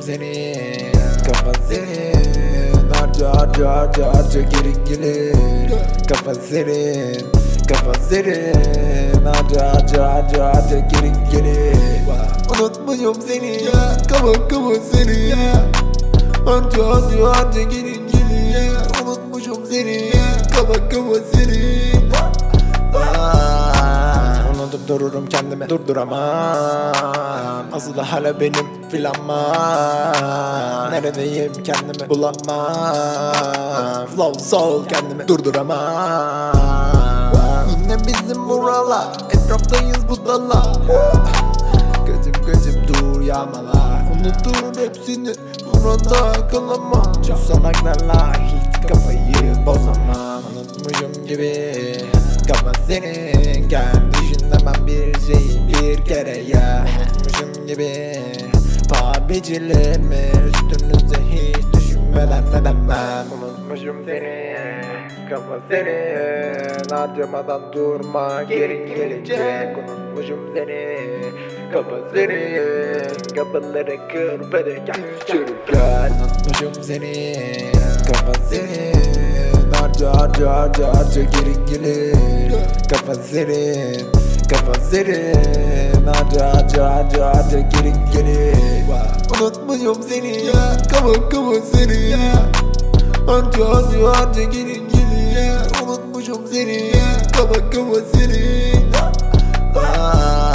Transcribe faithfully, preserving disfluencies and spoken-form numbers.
Senin kafa senin, harca harca harca harca, gelin gelin. Kafa senin, kafa senin, harca harca harca harca, gelin gelin. Unutmuşum seni, kafa kafa seni. Harca harca harca, gelin gelin. Unutmuşum seni, kafa kafa seni. Unutup dururum kendimi, durduramam. Asıl hala benim filanmam. Neredeyim, kendimi bulamam. Flow soul, kendimi durduramam. Yine bizim buralar, etraftayız budala. Gözüm gözüm dur yağmalar. Unuturum hepsini, burada kalamam. Tüm salaklarla hiç kafayı bozamam. Unutmuşum gibi kafa senin, gel düşünemem bir şey bir kere ya. Unutmuşum gibi, paha biçilir mi üstünüze hiç düşünmeden, neden ben? Unutmuşum seni, kafa senin, harcamadan durma, geri gelecek. Unutmuşum seni, kafa senin, kapıları kır, beni gel içeri gel. Unutmuşum seni, kafa senin, harca harca harca harca, gelin gelin. Kafa senin, kafa senin, harca harca harca harca, gelin gelin. Unutmuşum seni, kafa kafa seni. Harca harca harca, gelin gelin. Unutmuşum seni, kafa kafa seni. Aa,